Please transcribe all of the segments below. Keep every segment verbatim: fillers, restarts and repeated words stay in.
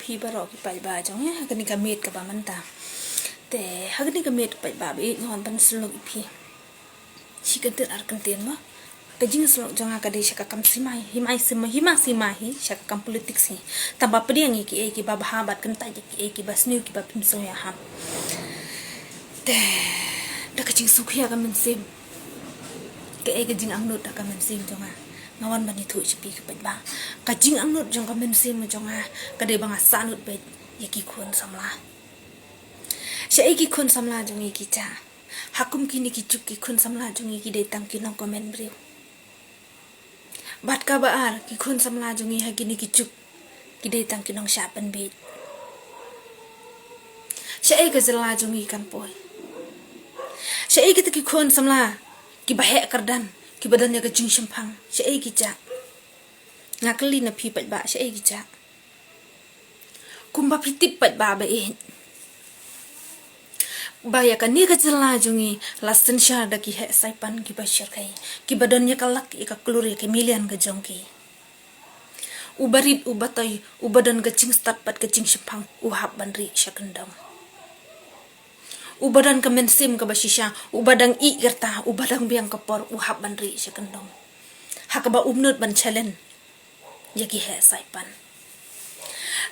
Phi baroh ki paidbah jong nga, ha kane ka miet kaba mynta. Te ha kane ka miet paidbah ba ïeit nga wan ban sngewlok ïa phi shi kyntien ar kyntien mo. Ka jingsngewlok jong nga ka dei sha ka kam sima hi, hima sima hi, sha ka kam politics hi. Tang ba pdiang ïa kiei kiba bha bad kyntait ïa kiei kiba sniew kiba phim sngewham. Te da ka jingsngewkhia ka mynsiem, kaei ka jingangnud da ka mynsiem jong nga, nga wan ban ïathuh sha phi ki paidbah. Ka jingangnud jong ka mynsiem jong nga ka dei ba nga sahnud beit ïa ki khun samla. Shaei ki khun samla jong ngi ki jah? Ha kum kine ki juk ki khun samla jong ngi ki dei tang ki nongkmen briew. Bad kaba ar, ki khun samla jong ngi ha kine ki juk ki dei tang ki nongshah pynbiej. Shaei ka jylla jong ngi kan poi? Shaei kita ki khun samla kiba heh kyrdan, kiba don ïa ka jingshemphang? Shaei ki jah? Nga kylli na phi paidbah, shaei ki jah? Kumba phi tip paidbah ba ïeit, ba ïa kane ka jylla jong ngi la synshar da ki heh saipan kiba shyrkhei, kiba don ïa ka lak, ïa ka klur, ïa ka million ka jong ki. Uba rit, uba toi, uba don ka jingstad bad ka jingshemphang, u hap ban rieh sha kyndong. Uba don ka mynsiem kaba shisha, uba dang ïeit ka rta, uba dang biang ka por, u hap ban rieh sha kyndong. Ha kaba um nud ban challenge ïa ki heh saipan.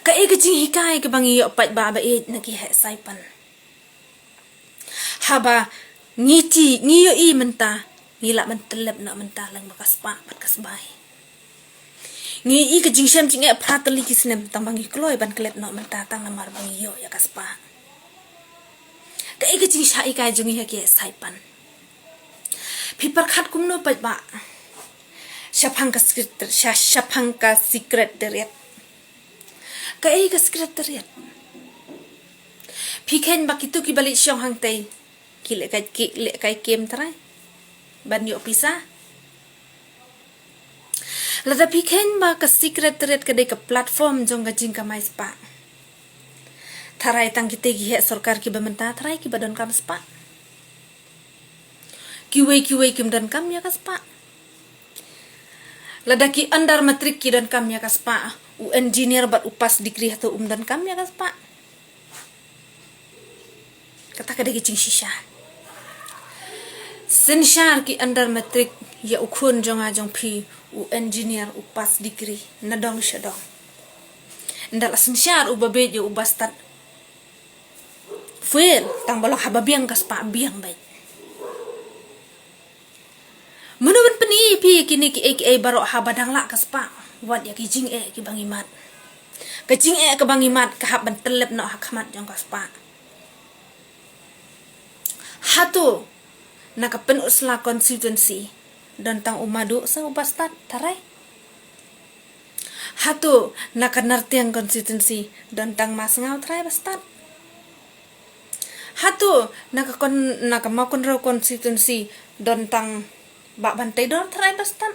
Kaei ka jinghikai kaba ngi ïoh paidbah ba ïeit na ki heh saipan? Haba ngi ti, ngi ïohi mynta, ngi lah ban tyllep noh mynta lyngba ka spah bad ka sbai. Ngi ïohi ka jingshem jingeh phra tylli ki snem, tang ba ngi kloi ban klet noh mynta tang namar ba ngi ïoh ïa ka spah. Kaei ka jingshah hikai jong ngi ha ki heh saipan? Phi pyrkhat kumno paidbah? Shaphang ka secret-, sha-, shaphang ka secretariat. Kaei ka secretariat? Phi kheiñ ba kito kiba leit shong hangtei ki lehkai, ki lehkai kem trai ban ïoh pisa? Lada phi kheiñ ba ka secretariat ka dei ka platform jong ka jingkamai spah, tharai tang kitei ki heh sorkar kiba mynta tharai kiba donkam spah. Kiwei kiwei kim donkam ïa ka spah. Lada ki under matric ki donkam ïa ka spah, u engineer bad u pass degree hato um donkam ïa ka spah? Kata ka dei ka jingshisha. Synshar ki under matric ïa u khun jong nga jong phi, u engineer, u pass degree na dong sha dong. Ynda la synshar uba bieit ïa uba stad, fail, tang ba long haba biang ka spah biang beit. Mano ban pyni ïa phi kine kiei kiei baroh haba dang lah ka spah? Wat ïa ki jingeh kiba ngi mad. Ka jingeh kaba ngi mad ka hap ban tyllep noh ha khmat jong ka spah. Hato na ka Pynursla constituency don tang u Madu Seh uba stad tharai? Hato na ka Nartiang constituency don tang Ma Sngewthuh tharai ba stad? Hato na ka kon-, na ka Mawkynrew constituency don tang Bah Banteidor tharai ba stad?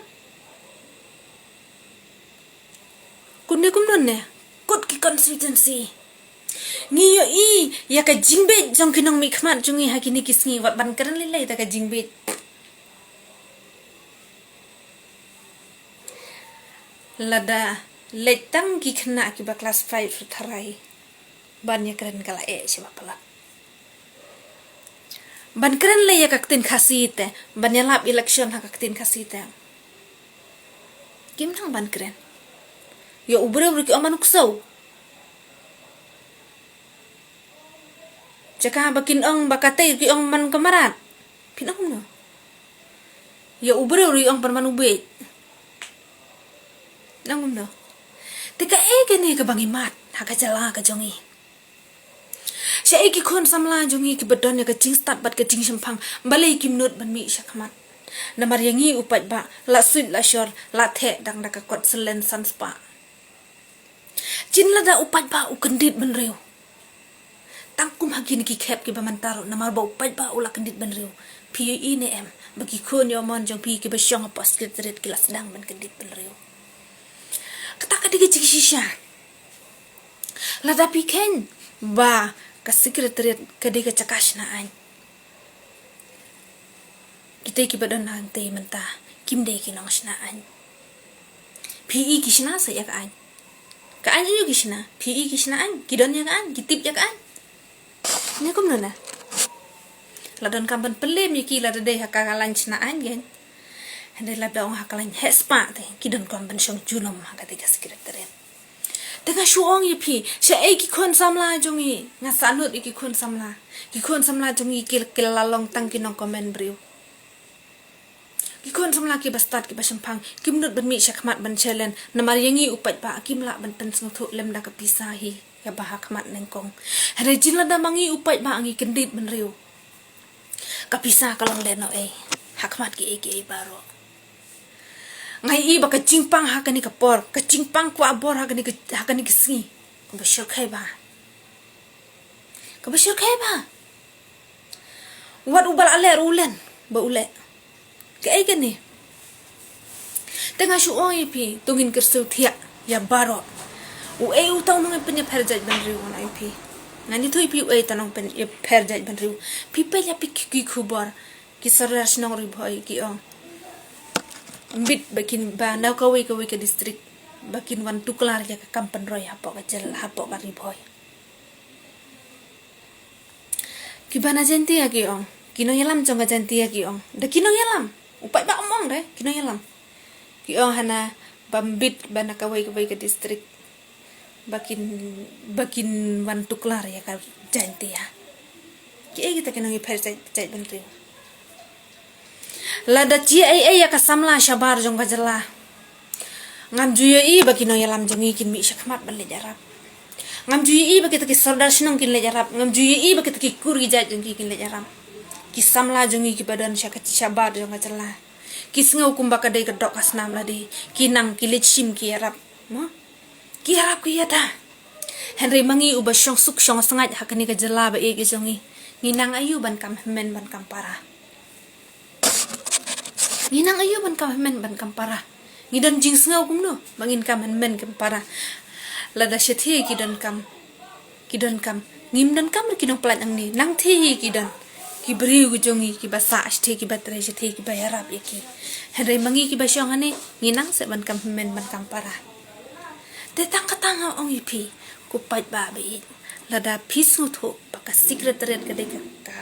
Kumne kumno ne, kut ki constituency. Ngi ïohi ïa ka jingbieit jong ki nongmihkhmat jong ngi ha kine ki sngi, wat ban kren lei lei da ka jingbieit. Lada leit tang ki khynnah kiba class five tharai ban ïa kren ka la eh shibun palat. Ban kren lei ïa ka ktien Khasi te, ban ïalap election ha ka ktien Khasi te, kim nang ban kren. Ïa u briew ruh ki ong mano ksew. Jaka ba kin ong ba katei ki ong man ka mrad. Phin ong kumno? Ïa u briew ruh ong pat man u bieit. Ong kumno? Te kaei kane kaba ngi mad ha ka jylla ka jong ngi? Shaei ki khun samla jong ngi kiba don ïa ka jingstad bad ka jingshemphang, balei kim nud ban mih shakhmat? Namar ïa ngi u paidbah, la suit la shor, la theh dang da ka kot syllian san spah. Jin lada u paidbah u kyndit bynriew, tang kum ha kine ki khep kiba mynta ruh, namar ba u paidbah u la kyndit bynriew, phi ïohi ne em ba ki khun ïa u mon jong phi kiba shong hapoh secretariat ki la sdang ban kyndit bynriew? Kata ka dei ka jingshisha. Lada phi kheiñ ba ka secretariat ka dei ka jaka shna aiñ, kitei kiba don hangtei mynta kim dei ki nongshna aiñ. Phi i ki shna sa ïa ka aiñ. Ka aiñ aïu ki shna? Phi i ki shna aiñ? Ki don ïa ka aiñ? Ki tip ïa ka aiñ? Ne kumno na? La donkam ban pynlem ïa ki lada dei ha ka lain shna aiñ gen. Hynrei lada ong ha ka lain heh spah te ki donkam ban shong junom ha kata ka secretariat. Te nga shu ong ïa phi, shaei ki khun samla jong ngi? Nga sahnud ïa ki khun samla. Ki khun samla jong ngi ki, ki la long tang ki nongkmen briew. Ki khun samla kiba stad kiba shemphang kim nud ban mih shakhmat ban challenge, namar ïa ngi u paidbah kim lah ban pynsngewthuh lem da ka pisa hi kaba ha khmat nyngkong. Hynrei jin lada ma ngi u paidbah ngi kyndit bynriew, ka pisa ka long lehnohei ha khmat kiei kiei baroh. Nga ïohi ba ka jingpang ha kane ka por, ka jingpang kwah bor ha kane ka, ha kane ka sngi, kaba shyrkhei bha. Kaba shyrkhei bha. Wat uba la leh ruh u len ba u leh. Kaei kane? Te nga shu ong ïa phi, to ngin kyrsiew thiah ïa baroh. Uei uta u nongpynïapher jaitbynriew, nga ong ïa phi. Ngan ïathuh ïa phi uei uta u nongpynïapher jaitbynriew. Phi peit ïa phi ki, ki khubor, ki sordar shnong Ri Bhoi ki ong, mbit ba kin, ba na kawei kawei ka district ba kin wan tuklar ïa ka kam pynroi hapoh ka jylla, hapoh ka Ri Bhoi. Kiba na Jaintia ki ong, ki nongïalam jong ka Jaintia ki ong, da ki nongïalam, u paidbah um ong de, ki nongïalam ki ong hana ba mbit ba na kawei kawei ka district ba kin, ba kin wan tuklar ïa ka Jaintia. Kiei kita ki nongïapher jait, jaitbynriew? Lada jia ei ei ïa ka samla shabar jong ka jylla, ngam ju ïohi ba ki nongïalam jong ngi kin mih shakhmat ban leit ïarap. Ngam ju ïohi ba kita ki sordar shnong kin leit ïarap. Ngam ju ïohi ba kita ki kur ki jait jong ngi kin leit ïarap. Ki samla jong ngi kiba don sha ka, shabar jong ka jylla, ki sngew kumba ka dei ka doh ka snam lade, ki nang ki leit shim ki ïarap. Mo? Ki ïarap ki ïada. Hynrei ma ngi uba shong suk shong sngaid ha kane ka jylla ba ïeit ka jong ngi, ngi nang aïu ban kam hynmen ban kam para? Ngi nang aïu ban kam hynmen ban kam para? Ngi don jingsngew kumno ba ngin kam hynmen kam para? Lada shathie ki donkam, ki donkam, ngim donkam ruh ki nongpynlait nangne. Nangthie hi ki don ki briew ki jong ngi kiba sah shathie, kiba trei shathie, kiba ïarap ïa ki. Hynrei ma ngi kiba shong hangne, ngi nang seh ban kam hynmen ban kam para. Te tang kata nga ong ïa phi, ko paidbah ba ïeit, lada phi sngewthuh ba ka secretariat ka dei ka, ka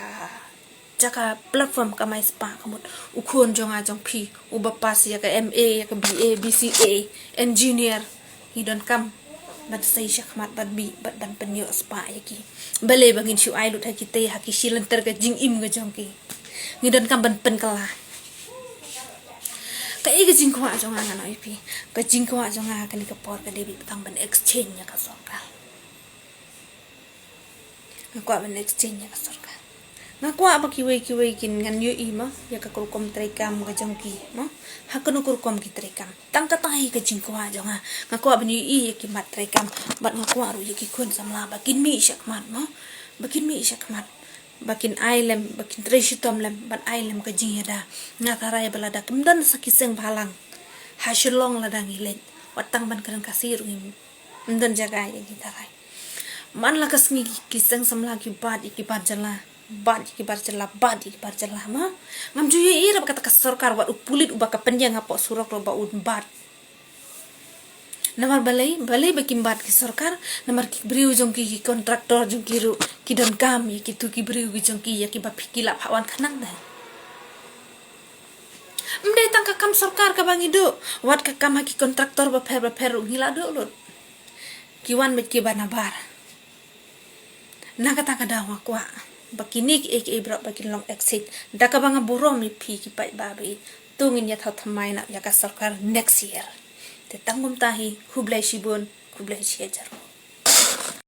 jaka platform kamai spah ka mut, u khun jong nga jong phi uba pass ïa ka M A, ïa ka B A, B C A, engineer, ngi donkam ban sei shakhmat, ban mih bad ban pynïoh spah ïa ki. Balei ba ngin shu ai lut ha kitei, ha ki shi lynter ka jingim ka jong ki? Ngi donkam ban pynkylla. Kaei ka jingkwah jong nga, ngan ong ïa phi, ka jingkwah jong nga kane ka por ka dei beit tang ban exchange ïa ka sorkar. Nga kwah ban exchange ïa ka sorkar. Nga kwah ba kiwei kiwei kin, ngan ïohi mo ïa ka rukom treikam ka jong ki mo, ha kano ka rukom ki treikam. Tang kata hi ka jingkwah jong nga. Nga kwah ban ïohi ïa ki mat treikam, bad nga kwah ruh ïa ki khun samla ba kin mih shakhmat mo, ba kin mih shakhmat, ba kin ai lem, ba kin trei shitom lem, ban ai lem ka jingïada. Nga tharai ba lada kim don sa ki seng bhalang ha Shillong lada ngi leit, wat tang ban kren Khasi ruh ngim, ym don jaka ïa ngi tharai. Man la ka sngi ki, ki seng samla ki bat ïa ki bar jylla, bat ïa ki bar jylla, bat ïa ki bar jylla mo. Ngam ju ïohi ruh ba kata ka sorkar, wat u pulit uba ka pynïeng hapoh surok ruh ba un bat. Namar balei, balei ba kim bat ki sorkar? Namar ki briew jong ki, ki contractor jong ki ruh ki donkam ïa kitu ki briew ki jong ki, ïa kiba phi ki lah phah wan khnang de. Ym dei tang ka kam sorkar kaba ngi duh, wat ka kam ha ki contractor bapher bapher ruh ngi la duh lut. Ki wan beit kiba nabar. Na kata ka daw nga kwah ba kine kiei kiei baroh ba kin long exit. Da kaba nga burom ïa phi ki paidbah ba ïeit, to ngin ïathaw thymmai noh ïa ka sorkar next year. Te tang kumta hi, khublei shibun, khublei shihajar.